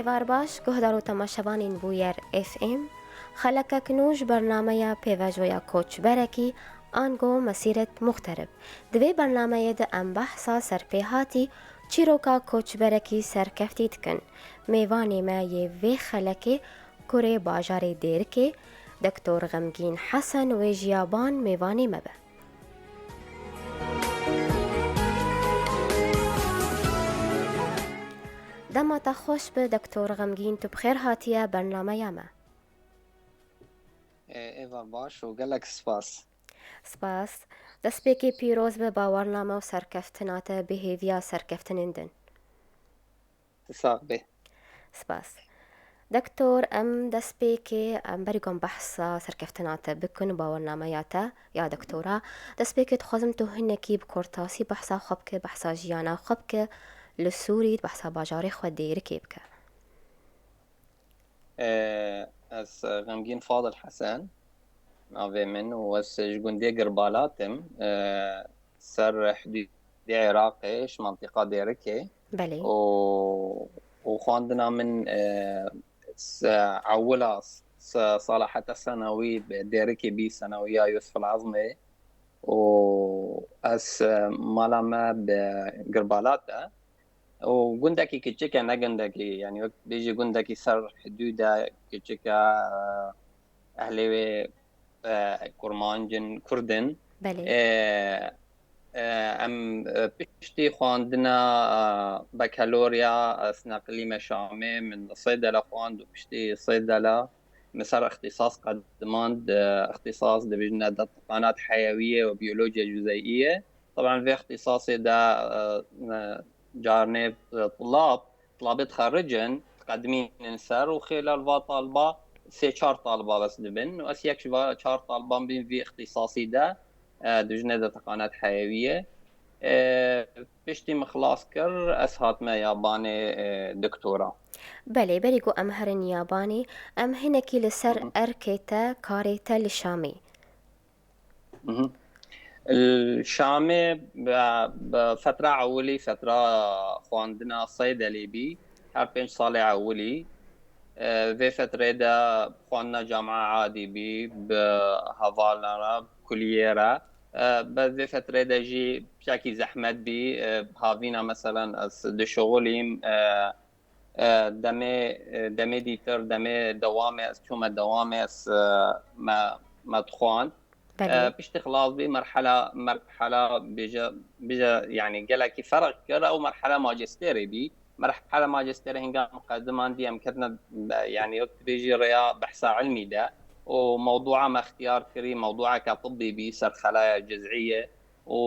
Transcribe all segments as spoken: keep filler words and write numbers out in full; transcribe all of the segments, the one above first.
Êvar baş, guhdar û temaşevanên Bûyer F M. Xelekek nû ji bernameya pêvajoya koçberekî, ango mesîret muxterib. Di vê bernameyê de em behsa serpêhatî çîroka koçberekî serkeftî dikin. Mêvanê me yê vê xelekê kurê bajarê Dêrikê, Doktor Xemgîn Hesen wê ji Yaban mêvanê me be. Dema te xweş be, Doktor Xemgîn, tu bi xêr hatiye bernameya me. Ê, êvar baş û gelek spas. Spas. Destpêkê pîroz be, bawername û serkeftina te bi hêviya serkeftinên din. Tu sax bê. Spas. Doktor, em destpêkê, em berî ku em behsa serkeftina te bikin û bawernameya te ya doktora, destpêkê dixwazim tu hinekî bi kortasî behsa xwe bike, behsa jiyana xwe bike li Sûrî, behsa bajarê xwe Dêrikê bike. Ee, ez Xemgîn Fadil Hesen navê min û ez ji gundê Girbalat im. Ee, ser hidûdê Iraqê, ji mantîqa Dêrikê. Belê. Û, û xwendina min, e, s-, ewila s-, sala heta senawî bi Dêrikê bî, senawiya Yusuf el Azmê. Û ez, e, mala me bi Girbalat e. Û gundekî kiçik e, ne gundekî, yani wek bêjî gundekî ser hidûd e, kiçik e, e, ehlê wê, e, kurmanc in, kurd in. Belê. E, e, em, e, piştî xwendina, e, bakalorya, ez neqilîme Şamê, min li Seydele xwend û piştî Seydele min ser îxtîsas qedimand, e, îxtîsas dibêjine de teqanat heyewiyê û biyolojiya cuzeyiyê. Teban vê îxtîsasê de, e, e, carnê, e, tulab, tulabê dixericin, diqedimînin ser û xêla li va taliba sê çar taliba bes dibin. Û ez yek ji va çar taliban bîm vî îxtîsasî de, e, dijnê de teqanet heyewiyê. E, piştî min xilas kir, ez hatime yabanê, e, doktora. Belê, berî ku em herin yabanê, em hinekî li ser Hı hı. erkê te, karê te li Şamê. Mhm. Li Şamê bi, bi fetra ewilî, fetra xwendina Seydelê bî, her pênc salê ewilî. E, vê fetrê de xwendina camia adî bî, bi hevalan re, bi kuliyê re. E, bi vê fetrê de jî piçekî zehmet bî, e, havîna meselen ez dişixulîm, e, E, demê, e, demê dîtir, demê dewamê ez çûme dewamê ez, e, me, me dixwand. Belê. E, piştî xilas bî merhela, merhela bêje, bêje, yani gelekî ferq kir, ew merhela majistêrê bî. Merhela majistêrê hingam qedimandî em ketine, e, yani wek dibêjî rêya behsa ilmî de. Û mewdûa me ixtiyar kirî, mewdûeke tibbî bî, ser xelaya ciz'iyê. Û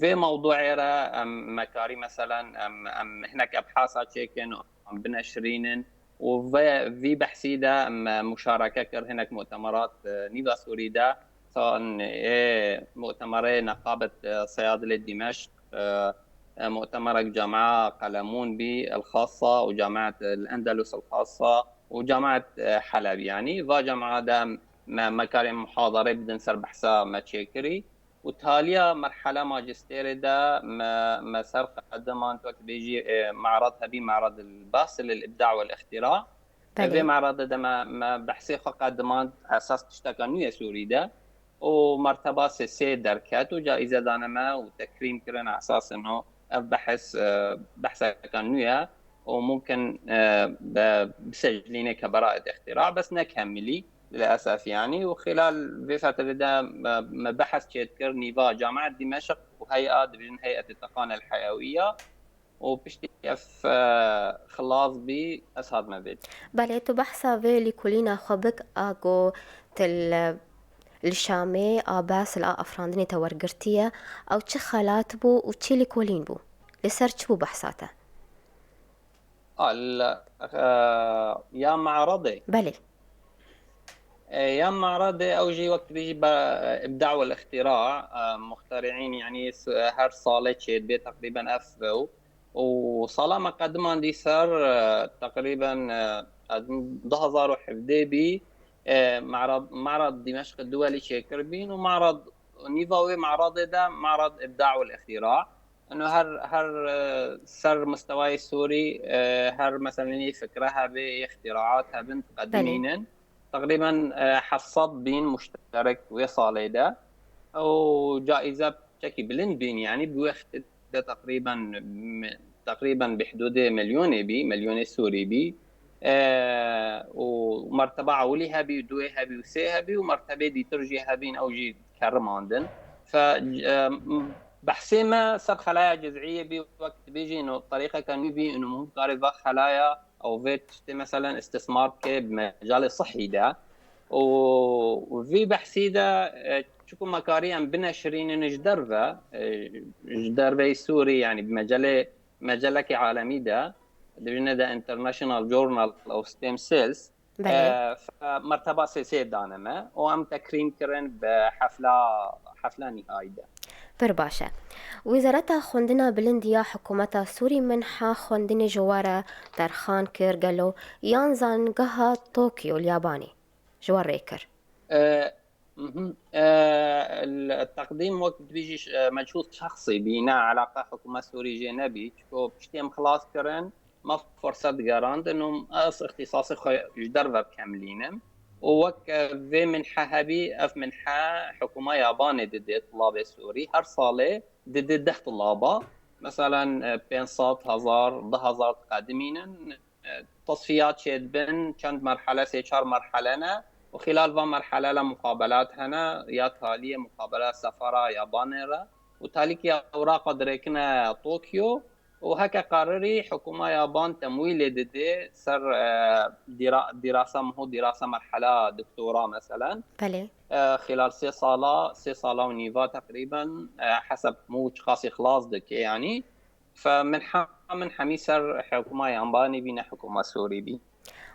vê mewdûê re em, me karî meselen em, em hinek ebhasa çêkin û em bineşirînin û ve, vî behsî de em muşareke kir hinek mu'temerat, e, nîva Sûrî de, san ê mu'temerê Neqabet, e, Seyadilê Dîmeşq, e, e, mu'temerek camia Qelemun bî el-Xassa û camiat el-Endelus el-Xassa û camiat, e, Heleb, yanî va camia de me, me karê muhadarê bidin ser behsa me çêkirî. Û taliya merhela majistêrê de me, me ser qedimand wek bêjî, e, me'rad hebî, me'rad el-Basel el-Ibda' wel-Ixtira. Belê. Vê me'radê de me, me behsê xwe qedimand esas tişteka nû ye Sûrî de. Û merteba sê sê derket û caîze dane me û tekrîm kirin esasên o. Ev behs, e, behseka nû ye û mumkin, e, be, biseclîne keberaet ixtira, bes ne kemilî. Lilesef yanî. Û xilal vê fetrê de me, me behs çêdikir nîva Camiet Dîmeşq û heya dibêjin Heyetê Teqan el Heyewiya û piştî ev, e, xilas bî, ez hatime vê. Belê, tu behsa vê lîkolîna xwe bik, a ku tu li, li Şamê a behs li a afirandinê te wergirtiye, ew çi xelat bû û çi lîkolîn bû? Li ser çi bû behsa te? A, li, e, ya me'redê? Belê. E, ya me'redê ew jî wek dibêjî be, e, ibda' wel ixtira', e, muxteri'în, yanî s-, her salê çêdibê teqrîben ev ew. Û sala me qedimandî ser, e, teqrîben, e, ez du hezar û hevdeh bî, e, me'rad, me'rad Dîmeşq duwelî çêkiribîn û me'rad, nîva wê me'redê de me'rad ibda' wel ixtira'. Eno her, her, e, ser mustewayê Sûrî, e, her, meselen, yê fikre hebe, yê îxtîraat hebin, diqedimînin. Teqrîben, e, heft sed bîn muşterek wê salê de. Ew caîze çekî bilind bîn, yanî bi wê wextê de teqrîben, teqrîben bi hidûdê milyonê bî, milyonê Sûrî bî. E, û merteba ewilî hebî, û duê hebî, û sê hebî, û mertebê dîtir jî hebîn, ew jî kerimandin. Fe, e, behsê me ser xelaya ciz'iyê bî, wek dibêjî, ino terîqeke nû bî, ino hûn karê va xelaya, ew vê tiştê, meselen, istismar bike bi mecalê sihî de. Û vî behsî de, e, çiku me karî em bineşirînin ji derve, e, ji derveyî Sûrî, yanî bi mecelê, mecelekî alemî de, dibêjine de International Journal of Stem Cells, Belê. E, fe-, merteba sê sê dane me û em tekrîm kirin bi hefla, hefla nihayî de. Pir baş e. Wezareta Xwendina Bilind ya Hikûmeta Sûrî minha xwendinê ji we re terxan kir gelo yan zangeha Tokyo li Yabanê ji we rê kir? E, mhm. E, el-, teqdîm wek dibêjî, e, mechûl şexsî bî, ne eleqe hikûmet Sûrî jê nebî. Çiko piştî em xilas kirin, me ferset gerandin û ez îxtîsasê xwe ji derve bikemilînim. Û wek, e, vê minhe hebî, ev minhe hikûma Yabanê didê tulabê Sûrî. Her salê didê deh tulaba. Meselen, e, pênc sed, hezar, du hezar diqedimînin. E, tesfiyat çêdibin, çend merhele, sê çar merhele ne. Û xilal van merhele le muqabelat hene, ya taliyê muqabela sefara Yabanê re. Û talîkî ewraqa dirêkine Tokyo. Û heke qarerî hikûma Yaban temwîlê didê ser, e, dîra-, dîrasa miho, dîrasa merhela doktora, meselen. Belê. E, xilal sê sala, sê sala û nîva teqrîben, e, heseb miho çiqasî xilas dike, yanî. Fe minha min hemî ser hikûma Yabanê bî, ne hikûma Sûrî bî.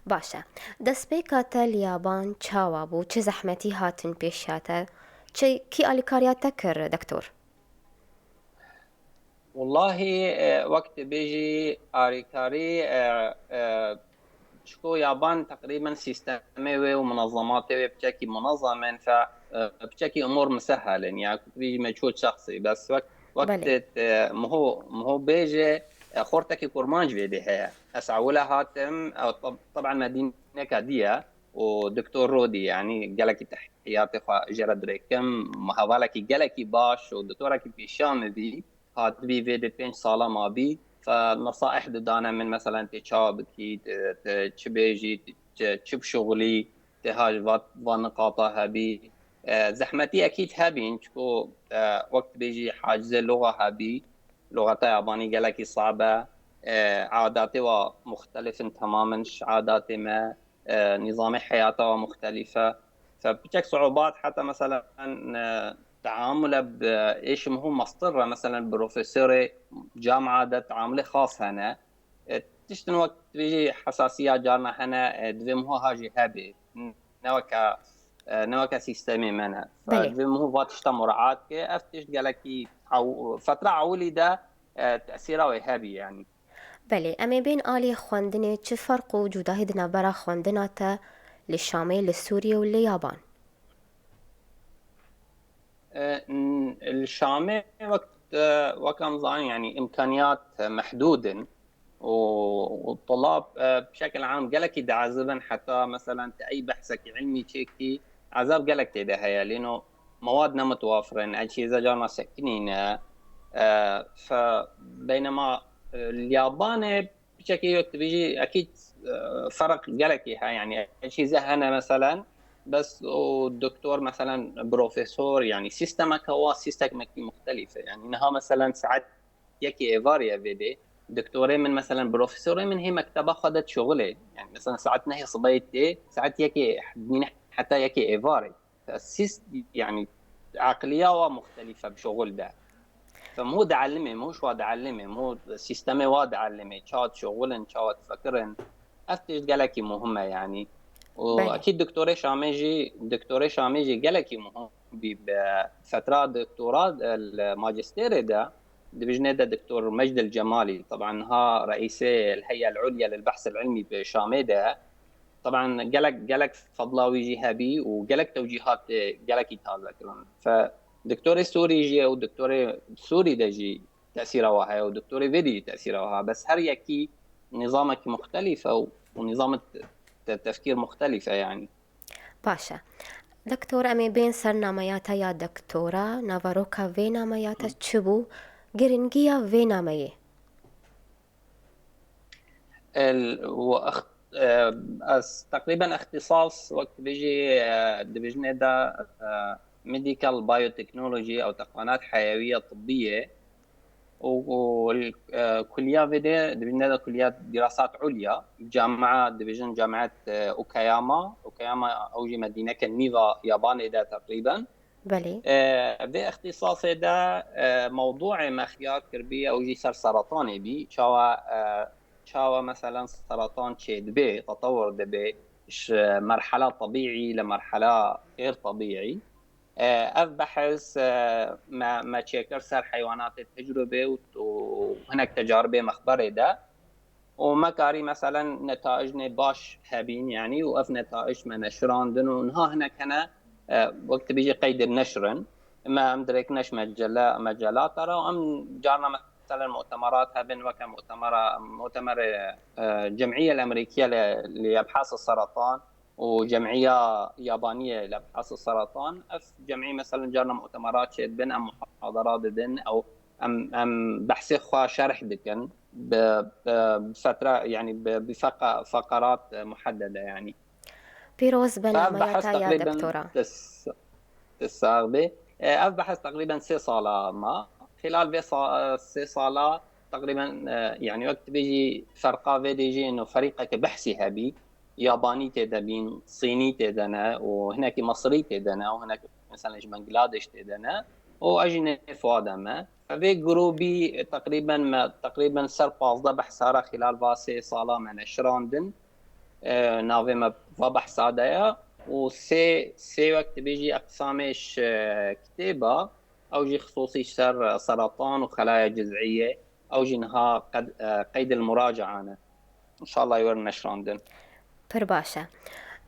Baş e. Destpêka te li Yaban çawa bû? Çi zehmetî hatin pêşiya te? Çi, kî alîkariya te kir, doktor? Wellahî, e, wek dibêjî alîkarî, e, e, çiko Yaban teqrîben sîstemê wê û munezematê wê piçekî munezem in, fe, e, piçekî umûr misehel in. Ya, ku dibêjî mechûl şexsî. Bes wek, wek Belê. te, te, miho, miho bêje, e, xortekî kurmanc vê dê heye. Ez ewile hatim, e, tab-, taban me dîneka diye û doktor Rodî, yanî gelekî tehiyatê xwe jê re dirêkim, hevalekî gelekî baş û doktorekî pêşiya min bî. Hatibî vê dê pênc sala mabî, fe nesaih didane min, meselen, tê çawa bikî, tê, tê çi bêjî, tê çi, çi bişuxulî, tê ha ji va, va niqata hebî. E, zehmetî ekîd hebîn, çiko, e, wek dibêjî hacizê loxa hebî, loxeta Yabanî gelekî sabe, e, adatê wa muxtelif in temamen ji adatê me, e, nîzamê heyata wa muxtelif e. Fe piçek suubat heta, meselen, e, teamule bi êşim hû mestir re, meselen, profesorê camia de teamulê xas hene. E, tiştin wek dibêjî hesasiya carna hene, e, divê miho ha jî hebê. Ne weke, e, ne weke sîstemê me ne. Fe Belê. Divê miho va tişta muraat ke. Ev tişt gelekî ew-, fetra ewilî de, e, tesîra wê hebî, yanî. Belê, em ê bên alî xwendinê, çi ferq û cudahî di navbera xwendina te li Şamê, li Sûriyê û li Yaban? E, n-, li Şamê wek, e, wek em zanin, yanî îmkaniyat, e, mehdûd in û, û tulab, e, bişekil am gelekî diezibin, heta, meselen, te ey behsekî ilmî çêkî, ezab gelek tê de heye. Lêno mewad ne mutewafir in, ecîze carna sekinî ne. E, fe, beynema, e, li Yabanê piçekî wek dibêjî, ekîd, e, ferq gelekî heye, yanî ecîze hene, meselen, bes û doktor, meselen, profesor, yanî sîstemeke wa sîstemekî muxtelîf e. Yanî niha, meselen, saet yekê êvarê ye vê dê, doktorê min, meselen, profesorê min hê mekteba xwe de dişuxulê. Yanî, meselen, saet nehê sibehê tê, saet yekê, heta yekê êvarê. Sîst-, yanî, eqliya wa muxtelîf e bi şuxul de. Fe miho dielimê, miho ji wa dielimê, miho sîstemê wa dielimê, çawa dişuxulin, çawa difikirin. Ev tişt gelekî muhim e, yanî. Û Belê. Ekîd doktorê Şamê jî, doktorê Şamê jî gelekî muhim bî bi fetra doktora, e, li majistêrê de, dibêjinê de doktor Mejdil Cemalî, teban niha reîsê el-Hey'e el-Ulya lil Behs el-Ilmî bi Şamê de, teban gelek, gelek fedla wî jî hebî û gelek tewcîhat, e, gelekî taze kirin. Fe doktorê Sûrî jî ye û doktorê Sûrî de jî tesîra we heye û doktorê vê dî jî tesîra we heye. Bes her yekî nîzamekî muxtelîf e û, û nîzamê te-, te-, tefkîr muxtelîf e yanî. Baş e. Doktor, em ê bên ser nameya te ya doktora, naveroka vê nameya te çi bû, giringiya vê nameyê? El, و اخت-، e, ez teqrîben ixtisas wek dibêjî, e, dibêjinê de, e, medical biotechnology ew teqanat heyewiye tibbiye û, û, e, kuliya vê de dibêjinê de kuliya dirasat ulya, camia dibêjin camiet, e, Okayama, Okayama ew jî medîneke nîva yabanê de teqrîben. Belê. E, vê ixtisasê de, e, mewdûê me xiyar kiribî, ew jî ser seretanê bî. Çawa, e, çawa meselen seretan çêdibê, tetewur dibê, ji merhela tebîî li merhela xêr tebîî. E, ev behs, e, me, me çêkir ser heywanatê tecrûbê û, û hinek tecaribê mexberê de. û me karî meselen netayijnê baş hebîn, yanî û ev netayij me neşirandin û niha hinek hene, e, wek tu bêjî qeydê neşr in. Me em dirêk neş mecele, mecelata re û em carna meselen mutemerat hebin, weke mutemera, mutemerê, e, Cemîye Emerîkiye li, li Ebhas Seratan û Cemîya Yabaniye li Ebhas Seratan. Ev cemî meselen carna mutemerat çêdibin, em muhadara didin, ew em, em behsê xwe şerh dikin bi, bi, bi fetre, yanî bi, bi feqa-, feqerat muheddede yanî. Pîroz be nameya te ya doktora. Tu sax bê. E, ev behs teqrîben sê sala ma. Xilal vê sa-, sê sala teqrîben, e, yanî wek tu bêjî ferqa vê dê jî ino ferîqeke behsî hebî. Yabanî tê de bîn, Sînî tê de ne û hinekî Misrî tê de ne û hinek mesela ji Bangladeş tê de ne. û ez jî nêf wa de me. Vê grûbî teqrîben me, teqrîben ser pazdeh behsa re xilal va sê sala me neşirandin. E, navê me va behsa de ye û sê, sê wek dibêjî eqsamê ji kitêba, ew jî xisûsî ser seratan û xelaya ciz'î ye. Ew jî niha qed-, e, qeyd el muraca'a ne. Înşallah werin neşrandin. Pir baş e.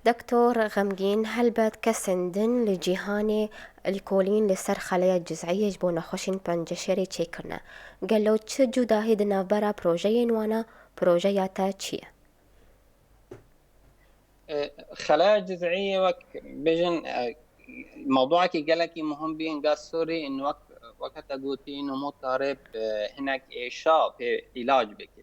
Doktor Xemgîn, helbet kesên din li cîhanê lîkolîn li ser xeleya ciz'iyê ji bo nexweşên penceşêrê çêkirine. Gelo çi cudahî di navbera projeyên wan e? Projeya te çi ye? E, xeleya ciz'iyê wek bêjin, e, mewduekî gelekî muhim bî, inga sorî in wek, weke te gotî, nû mû tarê bi hinek êşa pê îlac bike.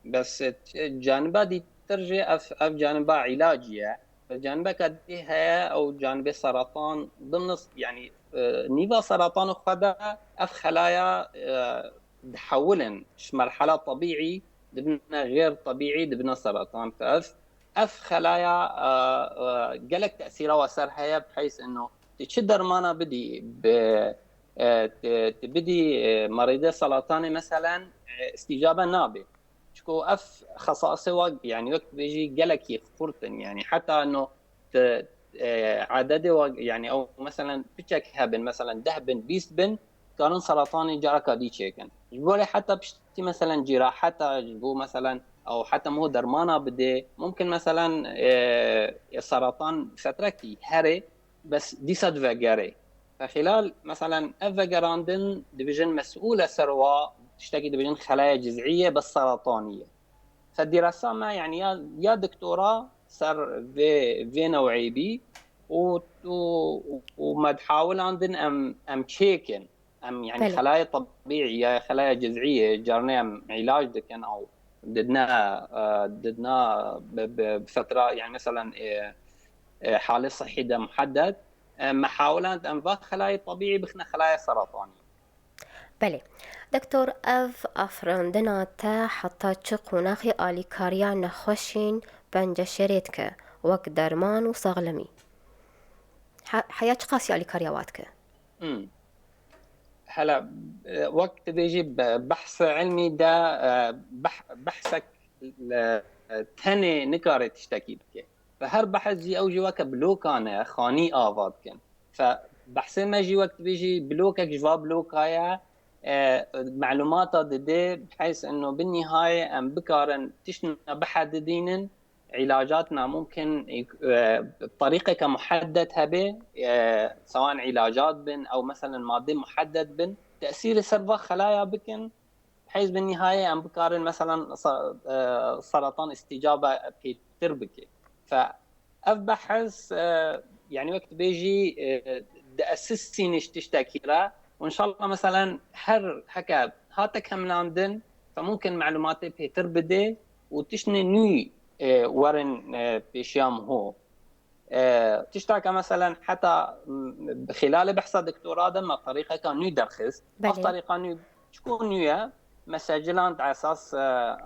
Bes, e, caniba dîtir jî ev, ev caniba îlacî ye. Canibeke dî heye, ew canibê seratan dimnis, yanî, e, nîva seratan û xwe de ev xelaya, e, dihewilin ji merhela tebîî dibine xêr tebîî, dibine seratan. Ev, ev xelaya, e, e, gelek tesîra we ser heye, bi heyz ino tu çi dermana bidî, bi, e, tu, tu bidî, e, merîdê seratanê meselen, e, îstîcabe nabe. Çiko ev xesasê wa, yanî wek bêjî gelekî xurt in, yanî heta no te, e, ededê wa, yanî ew meselen piçek hebin, meselen deh bin, bîst bin, karin seratanê careka dî çêkin. Ji bo lê heta piştî meselen cîraheta, ji bo meselen ew heta mo dermana bidê, mumkin meselen, e, e, seratan fetrekî herê, bes dîsa divegere. Fe xilal, meselen, ev vegerandin dibêjin mesûl e ser wa, tiştekî dibêjin xelaya ciz'î ye, bes seratanî ye. Fe dîrasa me, yanî ya, ya doktora ser vê, vê new'ê bî û, û, û me dihawilandin em, em çêkin. Em, yanî, belê, xelaya tebîî ya xelaya ciz'î ye, carnê em îlac dikin ew didine, e, didine bi, bi, bi fetra, yanî, meselen, e, e, halê sihî de muhedded, e, me hawiland em va xelayê tebîî bixine xelaya seratanî. Belê. Doktor, ev afirandina te heta çi qonaxê alîkariya nexweşên penceşêrê dike, wek derman û saxlemî? He-, heya çiqasî alîkariya wa dike? Hmm. Hele, e, wek tu bêjî be-, behsa ilmî de, e, beh-, behsek, e, tenê nikare tiştekî bike. Ve her behs jî ew jî weke blokan e, xanî ava dikin. Fe behsê me jî wek tu bêjî blokek ji va bloka ye, e, melûmata dide, bi heyz ino bi nîhayê em bikarin tiştna bihedidînin, îlacat namumkin, e, terîqeke muhedded hebe, e, sewan îlacat bin ew meselen madde muhedded bin, tesîrê ser va xelaya bikin, heyz bi nihayê em bikarin, meselen, sa-, e, seratan îstîcabe pêtir bike. Fe ev behs, e, yani wek dibêjî, e, di esisî nîş tiştekî re û înşallah, meselen, her heke hate kemlandin, fe mumkin melumatê pêtir bidê û tiştê nû, e, werin, e, pêşiya min ho. E, tişteke, meselen, heta, m, xîlalê behsa doktora de me terîqeka nû derxist. Ev Belê. terîqa nû çiku nû ye? Me seciland esas, e,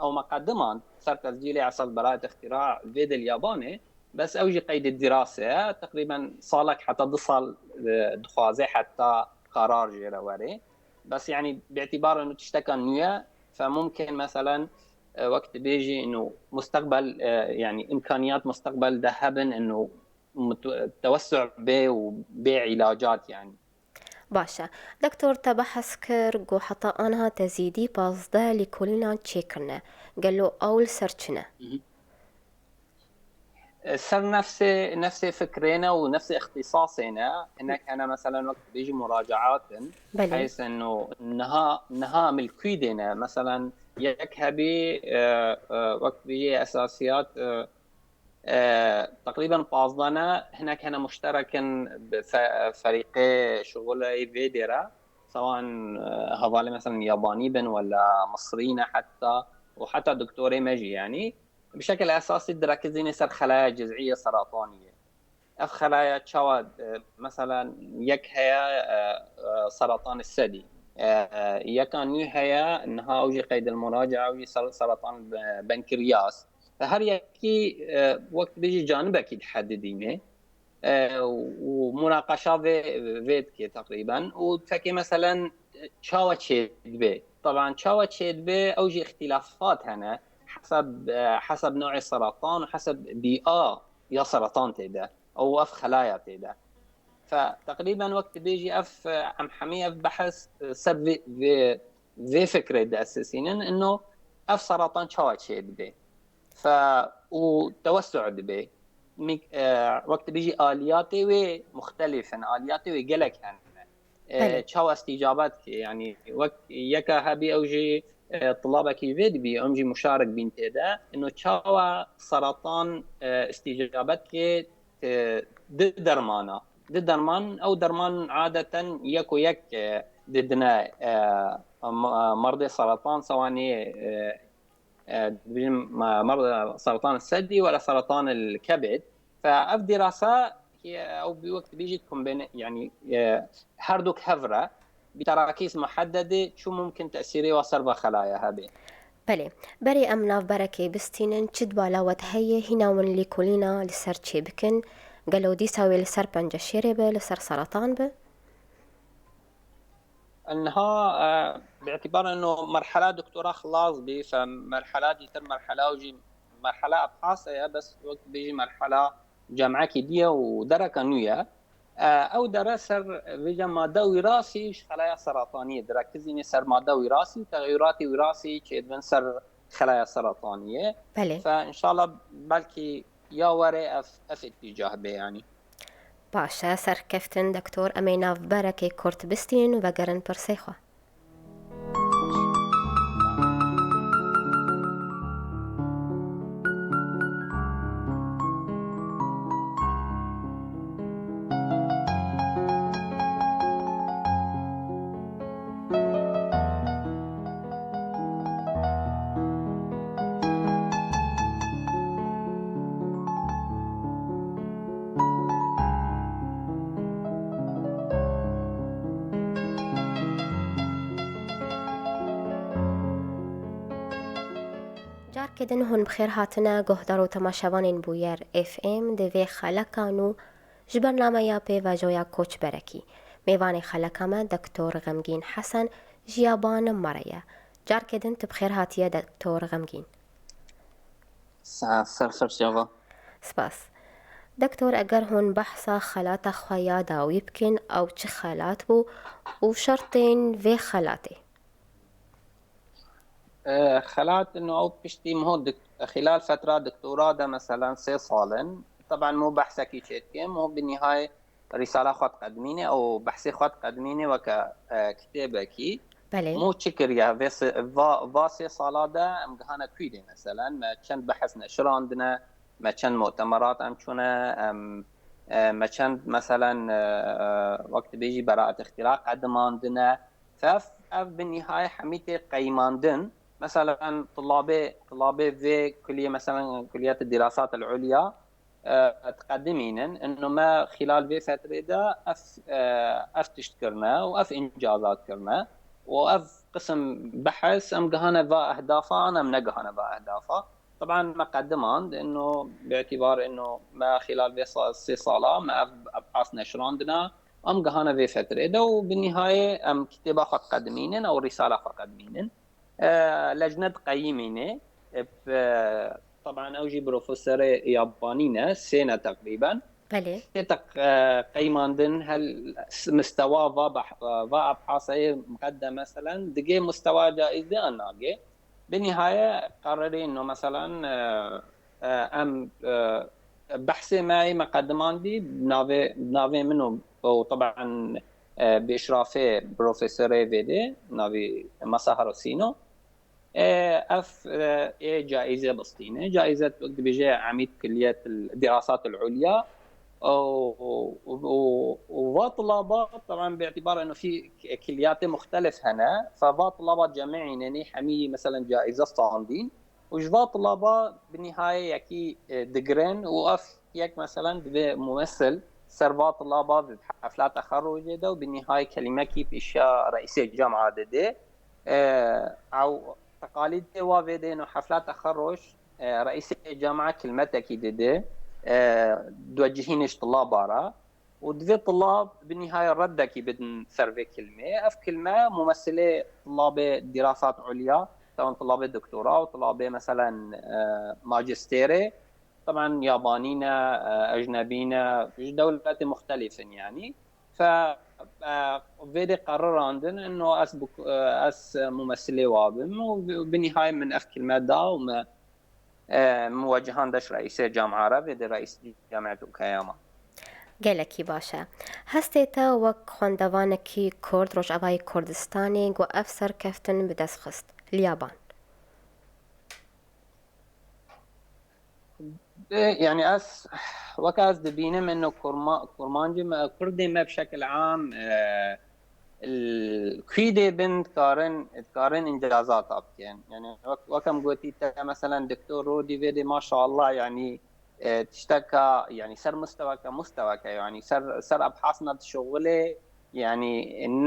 ew meqediman ser tescîlê esas berayet îxtîra vê dil yabanê. Bes ew jî qeydê dîrase ye. Teqrîben salek heta du sal, e, dixwaze heta qarar jê re were. Bes, yani, bi îtîbar inu tişteka nû ye, fe mumkin, meselen, e, wek dibêjî inu musteqbel, e, yani, îmkaniyat musteqbel de hebin inu mutu-, tewessu bê û bê îlacat, yani. Baş e. Doktor, te behs kir ku heta aniha te zîdî pazdeh lîkolînan çêkirine. Gelo ew li ser çi ne? Mhm. E, ser nefsê, nefsê fikrê ne û nefsê îxtîsasê ne. Hinek hene, meselen, wek dibêjî muracaat in. Belê. Heysen û niha, niha milkûdê ne. Meselen, yek hebî, e, e, wek dibêjî esasiyat, e, e, teqrîben pazdeh ne, hinek hene muşterek in bi fe-, ferîqê şixulê vê dê re. Sewan, e, hevalê, meselen, yabanî bin wela misrî ne heta û heta doktorê me jî, yani. Bi şekil esasî direkizîne ser xelaya cizî ya seratanî ye. Ev xelaya çawa, e, mesela yek heye, e, e, seratan sedî. E, e, yeka nû heye, niha ew jî qeydil muraca, ew jî ser-, seratan be-, benkiryas. Her yekî, e, wek dibêjî canibekî dihedidîne. E, û munaqeşa vê, vê dike teqrîben. Û fekê meselen çawa çêdibe? Taban çawa çêdibe, ew jî îxtîlafat hene. Heseb, e, heseb newê seratan û heseb bîa ya seratan tê de. Ew ev xelaya tê de. Fe teqrîben wek dibêjî ev, e, em hemî ev behs, e, ser vê, vê, vê fikrê diesisînin, ino ev seratan çawa çêdibe? Fe û tewessu dibe. Mik-, e, wek dibêjî aliyatê wê muxtelîf in, aliyatê wê gelek hene. E, Belê. Çawa îstîcabe dike, yani wek yeka hebî ew jî, e, tilabekî vê dibî, em jî muşarik bîn tê de. Ino çawa seratan, e, îstîcabe dike, e, di dermana. Di derman, ew derman adeten yek û yek, e, didine, e, ma-, merdê seratan sewanê, e, e, dibêjin, ma-, merdê seratan sedî wala seratan el kebid. Fe ev dirasa ki ew bi wek dibêjî kombine, yani, e, her du hev re bi terakîz muheddedê çi mumkin tesîrê wa ser va xelaya hebe. Belê. Berê em navberekê bistînin, çi dibala we de heye, hîna win lîkolîna li ser çê bikin? Gelo dîsa wê li ser penceşêrê be, li ser seratan be? Niha, e, bi îtîbar ino merhela doktora xilas bî, fe merhela dîtir merhela û jî merhela ebhase ye, bes wek bêjî merhela cemekî diye û dereka nû ye. E, ew dere ser vêca made wîrasî ji xelaya serataniyê direkizîne ser made wîrasî û texeyûratê wîrasî çêdibin ser xelaya serataniyê. Belê. Fe înşallah belkî ya were ev, ev îtîcah bê, yanî. Baş e, serkeftin doktor, em ê navberekê kurt bistînin û vegerin pirsê xwe. Carkê din hûn bi xêr hatine, guhdar û temaşevanên Bûyer F M di vê xeleka nû ji bernameya pêvajoya Koçberekî. Mêvanê xeleka me Doktor Xemgîn Hesen ji Yaban me re ye. Carkê din tu bi xêr hatiye Doktor Xemgîn. Sa-, ser, ser şeva. Spas. Doktor, eger hûn behsa xelata xwe ya dawî bikin, ew çi xelat bû û şertên vê xelatê? E, xelat ino ew piştî min ho dik-, xilal fetra doktora de meselen sê sal in. Taban min ho behsekî çêdikim, min ho bi nihayê rîsala xwe diqedimîne û behsê xwe diqedimîne weke, e, kitêbekî. Belê. Mo çi kiriye? Vê se-, va, va sê sala de em gihane kwî de, meselen, me çend behs neşirandine, me çend mutemerat em çûne, em, e, me çend, meselen, e, e, wek dibêjî beraet îxtîra qedimandine. Fe ev, ev bi nîhayê hemî tê qeymandin. Meselen, tulabê, tulabê vê kuliyê, meselen, kuliyet dirasat el ulya, e, diqedimînin. Ino me xîlal vê fetrê de ev, e, ev tişt kirine û ev încazat kirine û ev qisim behs em gihane va ehdafa an em negihane va ehdafa. Taban me qedimand, ino bi îtîbar ino me xîlal vê sa-, sê sala me ev ebhas neşirandina, em gihane vê fetrê de û bi nîhayê em kitêba xwe diqedimînin ew rîsala xwe qedimînin. E, lecne diqeyimîne. E, p-, taban ew jî profesorê yabanî ne, sê ne teqrîben. Belê. Sê te, e, qeymandin hel s-, mistewa va bah-, va ebhasayê miqedde, meselen, digê mistewa caîz de an nagê. Bi nîhaye qerarê no, meselen, e, e, em, e, behsê me yê me qedimandî bi navê, bi navê min û, û taban, e, bi îşrafê profesorê vê de, navî Masahiro Sîno. E, ev, e, ê caîze bistîne. Caîze wek dibêje Emîd Kulliyet Dirasat el Ulya. Û, û, û, û va tulaba, taban bi îtîbar eno fî kulliyatê muxtelif hene. Fe va tulaba cemî înenî hemî, meselen, caîze standîn. Û ji va tulaba bi nîhayê yekî, e, digirin û ev yek, meselen, divê mumesil ser va tulaba bi hefla texerrûcê de û bi nîhayê kelîmekî pêşiya reîsê cema didê. E, ew teqalîdê wa vê de ino hefla texerruc, e, reîsê cema kilmetekî didê, e, diwecihîne ji tulaba re. Û divê tulab bi nîhayê reddekî bidin ser vê kilmê. Ev kilme mumesilê tulabê dirasat ulya, taban tulabê doktora û tulabê, meselen, e, majistêrê, taban yabanî ne, e, ecnebî ne, ji dewletê muxtelîf in, yanî. Fe, e, vê de qerarandin, ino ez bi, e, ez mumesilê wa bim û bi, bi nîhayê min ev kilme da û me, e, min wecihan de ji reîsê cema re, vê de reîs Camiet û Keyama. Gelekî baş e. Hestê te wek xwendevanekî Kurd, Rojavayê Kurdistanê, ku ev serkeftin bi dest xist li yaban? Bê, yanî ez, weke ez dibînim, ino Kurma-, Kurmancê me, Kurdê me bi şekil am, e, l-, kwî dê bin dikarin, dikarin încazata bikin. Yanî wek, wek em gotî te, meselen, Doktor Rodî vê dê, maşallah, yanî, e, tişteka, yanî ser misteweke, misteweke, yanî ser, ser ebhasna dişuxulê, yanî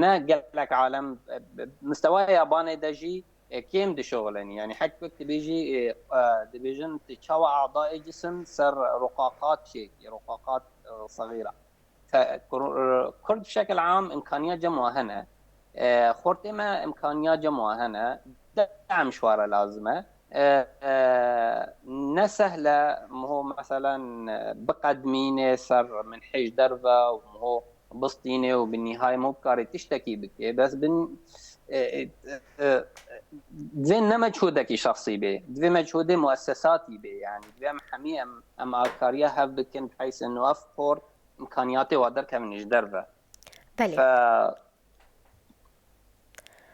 ne gelek alem, e, e, mistewa yabanê de jî, e, kêm dişuxulenî. Yanî hek wek dibêjî, e, e, dibêjin tu çawa a'dayê cisim ser ruqaqat çêkî, ruqaqat, e, saxîra. Te-, Kur-, Kurd bi şekil am imkaniya cem wa hene. E, xortê me imkaniya cem wa hene. Dem ji wa re lazim e. E, e, ne sehle miho, meselen, e, biqedmînê ser minhê ji derve û miho bistînê û bi nîhayê miho bikarê tiştekî bikê. Bes bin, e, e, e, divê ne meçhûdekî şexsî bê. Divê meçhûdê muessesatî bê. Yanî divê em hemî em, em alkariya hev bikin, bi heysa ino ev xort imkaniyatê wa derkevin ji derve. Belê. Fe-,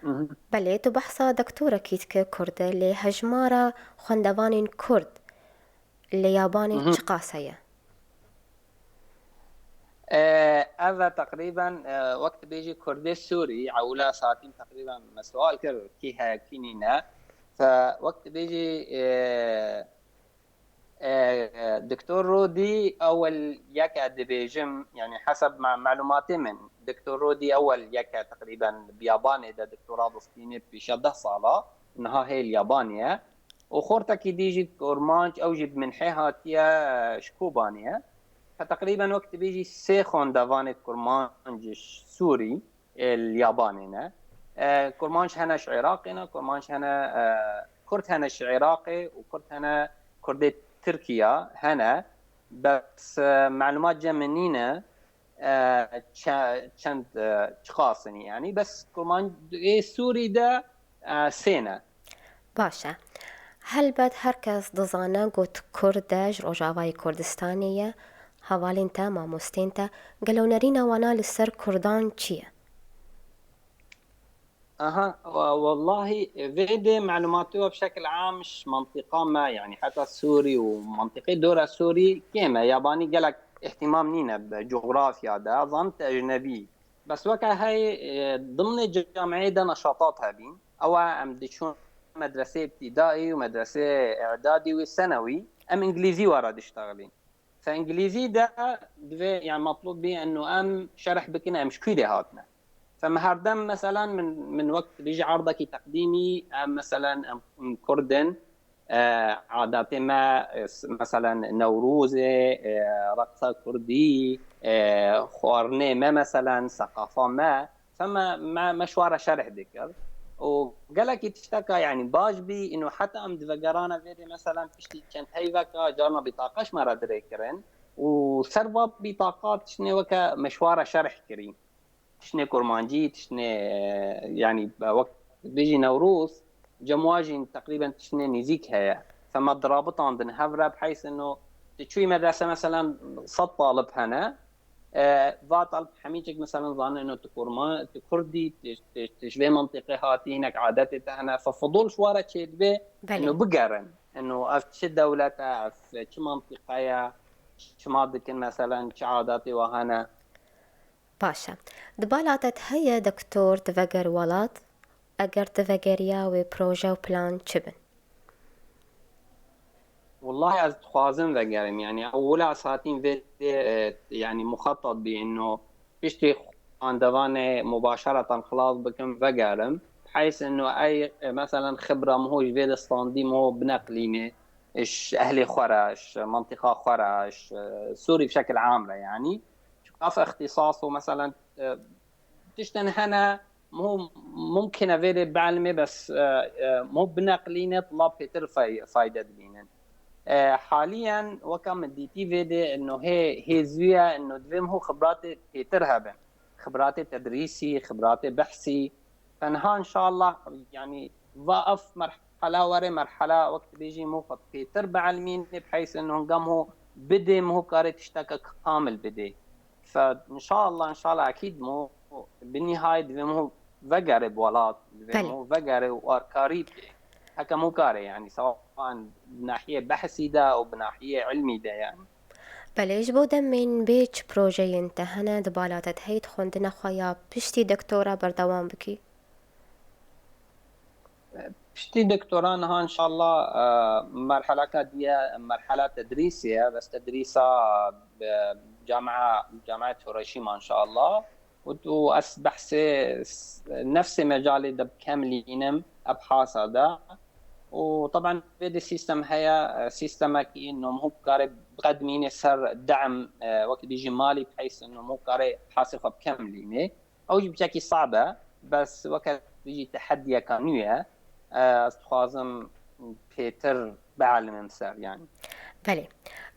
Mhm. Belê, tu behsa doktorekî dike Kurd e, lê hejmara xwendevanên Kurd li yabanê Mhm. çiqas heye? E, ev e teqrîben, e, wek dibêjî Kurdê Sûrî, ewla satîm teqrîben me sual kir, kî heye, kî nîne. Fe wek dibêjî, e, e, Doktor Rodî ewel yek e dibêjim, yanî heseb me, melumatê min, Doktor Rodî ewel yek e teqrîben bi yabanê de doktora bistîne pêşiya deh sala, niha hê li yabanê ye. Û xortekî dî jî Kurmanc, ew jî bi minhê hatiye, ji Kobanê ye. Fe teqrîben wek dibêjî sê xwendevanê Kurmanc ji Sûrî, e, li yabanê ne. E, Kurmanc hene ji Iraqê ne, Kurmanc hene, e, Kurd hene ji Iraqê û Kurd hene, Kurdê Tirkiya hene. Bes, e, melumat cem min nîne, e, çe-, çend, e, çiqas in, yanî. Bes Kurmancê Sûrî de, e, sê ne. Baş e. Helbet her kes dizane ku tu Kurd e, ji Rojavayê Kurdistanê ye, hevalên te, mamostên te, gelo nerîna wana li ser Kurdan çi ye? Aha, wa-, wallahî, vê dê melumatê we bi şekil am ji mentiqa me, yanî heta Sûrî û mentiqê dora Sûrî kêm e. Yabanî gelek îhtimam nîne bi cografya de, zan te ecnebî. Bes weke hey, e, dimnê camiyê de neşatat hebîn. Ew e, em diçûn medresê îbtîdaî û medresê îdadî û senewî, em îngilîzî were diştexilîn. Fe îngilîzî de divê, yani, metlûb bî eno em şerh bikin, em ji kû dê hatine. Fe me herdem, meselen, min, min wek bêjî erdekî teqdîmî, em, meselen, em, em Kurd in, e, adatê me, e, s-, meselen, Newrozê, e, reqsa Kurdî, e, xwarinê me, meselen, seqafa me, Fe me, me, me ji we re şerh dikir. Û gelekî tişteka, yani, baş bî, ino heta em divegerane vê dê, meselen, piştî çend heyveka, carna bîtaqa ji me re dirê kirin. Û ser va bîtaqa tiştê weke me ji we re şerh kirî. Tiştê kurmancî, tiştê, yani, wek bêjî Newroz, cem wa jî teqrîben tiştê nêzîk heye. Fe me dirabitandin hev re, bi heysa ino tu çûyî medrese, meselen, sed talib hene, E, va talib hemî çek, meselen, zanin ino tu kurma, tu kurdî, tu, tu, tu ji vê mentiqê hatî, hinek adetê te hene, fe fidol ji we re çêdibe, Belê. ino bigerin. Ino ev çi dewlet e, ev çi mentiqe ye, çima dikin, meselen, çi adetê we hene. Baş e. Di bala te heye doktor, diveger welat, eger divegeriya wê proje û plan çi bin? Wallahî ez dixwazim vegerim. Yani ewila ez hatîm vê dê, e, yani muxetat bî ino piştî xandevanê mubaşeretan xilas bikim vegerim. Heysa ino ey, e, meselen xibra min ho ji vê dê standî min ho bineqlînê. Ji ehlê xwe re, ji mentiqa xwe re, ji, e, Sûrî bi şekil am re yani. Çuka ev îxtîsas û meselen, e, tiştên hene, Mu-, mumkin e vê dê bielmê, bes, e, e, mu bineqlîne, tila pêtir fay-, fayde dibînin. E, haliyen weka min dîtî vê dê, ino hê, hê zû ye, ino divê mu xibratê pêtir hebin. Xibratê tedrîsî, xibratê behsî. Tenha inşallah, yani, va ev merhala were, merhala wek dibêjî mu xwe pêtir bielmînê, bi heysa ino hinga mu bidê, mu kare tişteke kamil bidê. Fe, inşallah, inşallah, ekîd mu bi nihayet divê mu vegere bi welat, divê Belê. mu vegere û arkarî bê. Heke mu kare, yani, sewan bi nahiyê behsî de û bi nahiyê ilmî de, yani. Belê, ji bo demên bê çi projeyên te hene, di bala te heyt xwendina xwe ya piştî doktora berdewam bikî? Piştî doktora niha inşallah, e, merheleka diye merhela tedrîsê ye, bes tedrîsa, e, camia, camia Tureşî ma inşallah. Û, û ez behsê s-, nefsê mecalê de bikemlînim, ebhasa de. Û taban vê de sîstem heye, e, sîstemekî nomhû kare biqedmînê ser dem, e, wekî dijî malî biheyse nomhû kare hasê xwe bikemlînê. Ew jî biçekî sab e, bes weke jî teheddiyeka nû ye. Ez dixwazim pêtir bielmim ser, yani. Belê.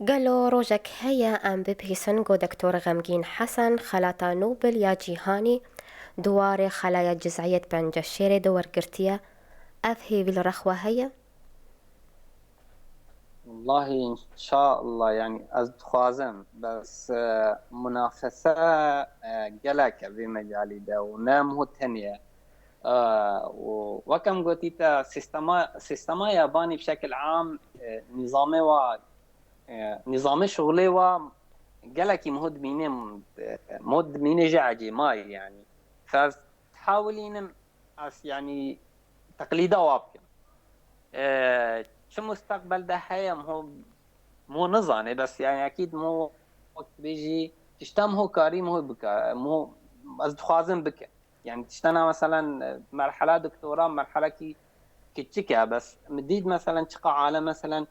Gelo rojek heye em bibihîsin ku Doktor Xemgîn Hesen xelata Nobel ya cîhanî di warê xelaya ciziyê di Penceşêrê de wergirtiye? Ev hêvî li rex we heye? Wallahî, înşallah, yani, ez dixwazim, bes, e, munafese, e, gelek e vê mecalî de û ne em hû tenê ye. E, û wek em gotî te, sîstema, sîstema yabanî bi şekil am, e, nîzamê wa, e, nîzamê şixulê wa gelekî min hû dimînê, e, min hû dimînê ji ecêmayî, yani. Fe ez dihawilînim, ez, yani, teqlîda wa bikim. E, çi musteqbel de heye, min ho, min ho nizane, bes, yani, ekîd min ho, wek bêjî, tişta min ho karî, min ho bika-, min ho, ez dixwazim bikim. Yani, tiştena, meselen, e, merhela doktora, merhelekî kiçik e, bes min dît, meselen, çiqa alem, meselen,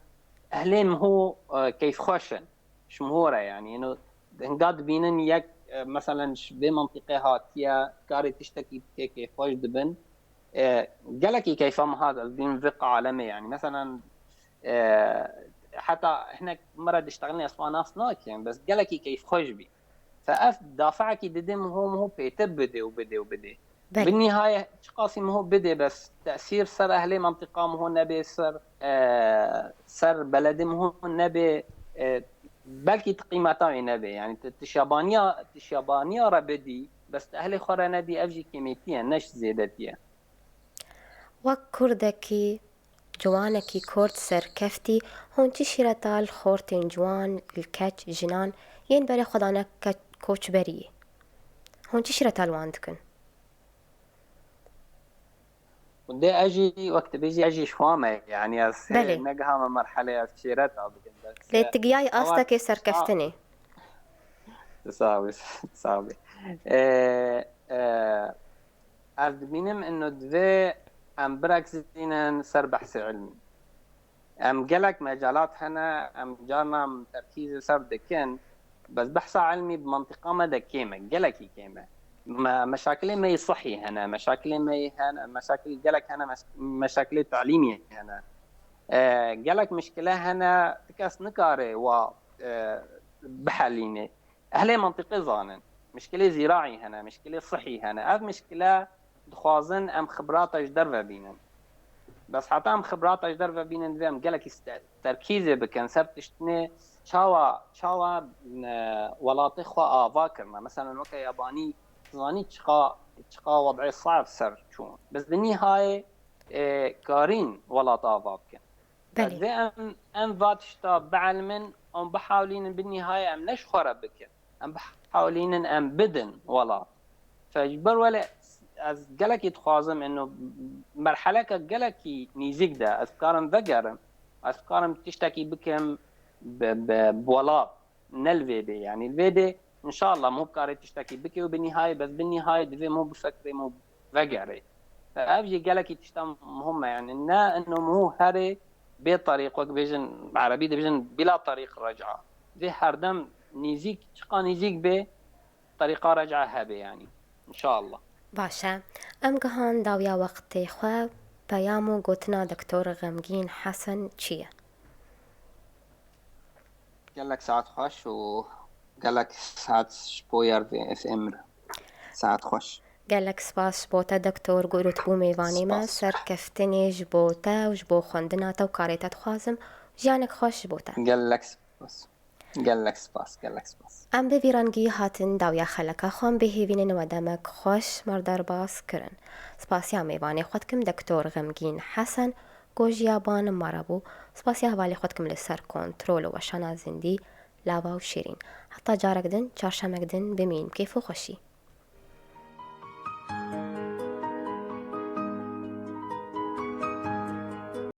ehlê min ho, e, keyfxweş in. Ji min ho re, yani, ino, hinga dibînin yek, e, meselen, ji vê mentiqê hatiye, karê tiştekî bike, kêfxweş dibin. E, gelekî keyfa min hat, ez bînim vê alemê, yani, meselen, e, heta hinek min re diştexilin, ez xwe nas nakim, bes gelekî keyfxweş bî. Fe ev dafeekî didê min ho, min ho pêtir bidê û bidê û bidê. Belê. Bi nihayet çiqasî min ho bidê, bes tesîr ser ehlê mentiqa min ho nebê, ser, e, ser beledê min ho nebê, e, belkî ti qîmeta wê nebê. Yani ti, ti şabaniya, ti şabaniya re bidî, bes ti ehlê xwe re nedî, ev jî kêmêtî ye, ne ji zêdetî ye. Wek kurdekî, ciwanekî kurd serkeftî, hûn çi şîreta li xortên ciwan, li keç, jinan yên berê xwe dane ke-, koçberiyê? Hûn çi şîreta li wan dikin? Dê ez jî wek tu bêjî ez jî ji wan me. Yanî ez Belê. Negihame merheleya ez şîreta bikim. Bes, Lê e, tu giyayî ewa astekê sa- serkeftinê. Sağ ol, sağ ol. E, e, ez dibînim ino divê em bireksînin ser behsê ilmî. Em gelek mecalat hene, em carna em terkîz li ser dikin, bes behsa ilmî bi mantiqa me de kêm e, gelekî kêm e. Me, meşakilê me yê sihî hene, meşakilê me yê hene, meşakil gelek hene, meş-, meşakilê talîmî hene. E, gelek mişkile hene, ti kes nikare wa, e, bihelîne. Ehlê mantiqê zanin. Mişkilê zîraî hene, mişkilê sihî hene. Ev mişkile dixwazin em xibrata ji derve bînin. Bes heta em xibrata ji derve bînin, divê em gelekî ste-, terkîzê bikin ser tiştinê çawa, çawa, e, welatê xwe ava kirine. Mesela weke yabanî, zanî çiqa, çiqa wed'ê sav ser çûn. Bes di nîhayê, e, karîn welat ava bikin. Belê. Divê em, em va tişta bielmin, em bihawlînin bi nîhayê em ne ji xwe re bikin. Em bihawlînin em bidin welat. Fe ji ber wele ez gelekî dixwazim ino merheleke gelekî nîzîk de ez bikarim vegerim. Ez bikarim tiştekî bikim bi, bi, bi welat. Ne li vê dê, yanî li vê dê, înşallah, mû bikarê tiştekî bike û bi nîhayê, bes bi nîhayê divê mû bifekirê, mû vegerê. Ev jî gelekî tişta muhim e, yanî ne ino mû herê bê tarîq, wek bêjin, erebî dibêjin, bila tarîq reca. Divê herdem nîzîk, çiqa nîzîk bê, tarîqa reca hebe, yanî. Înşallah. Baş e. Em gihan dawiya wextê xwe, peyam û gotina Doktor Xemgîn Hesen çi ye? Gelek saet xweş û gelek saet ji bo YRVFM re. Saet xweş. Gelek spas ji bo te, Doktor, ku îro tu bû mêvanê me. Spas. Serkeftinê ji bo te û ji bo xwendina te û karê te dixwazim. Jiyanek xweş ji bo te. Gelek spas. Gelek spas, gelek spas. Em bi vî rengî hatin dawiya xeleka xwe, em bê hêvînên we demek xweş me re derbas kirin. Spasiya mêvanê xwe dikim, Doktor Xemgîn Hesen, ku ji yaban me re bû. Spasiya hevalê xwe dikim li ser kontrol û weşana zindî, lava û şêrîn. Heta carek din, çarşemek din, bimînin bi kêf û xweşî.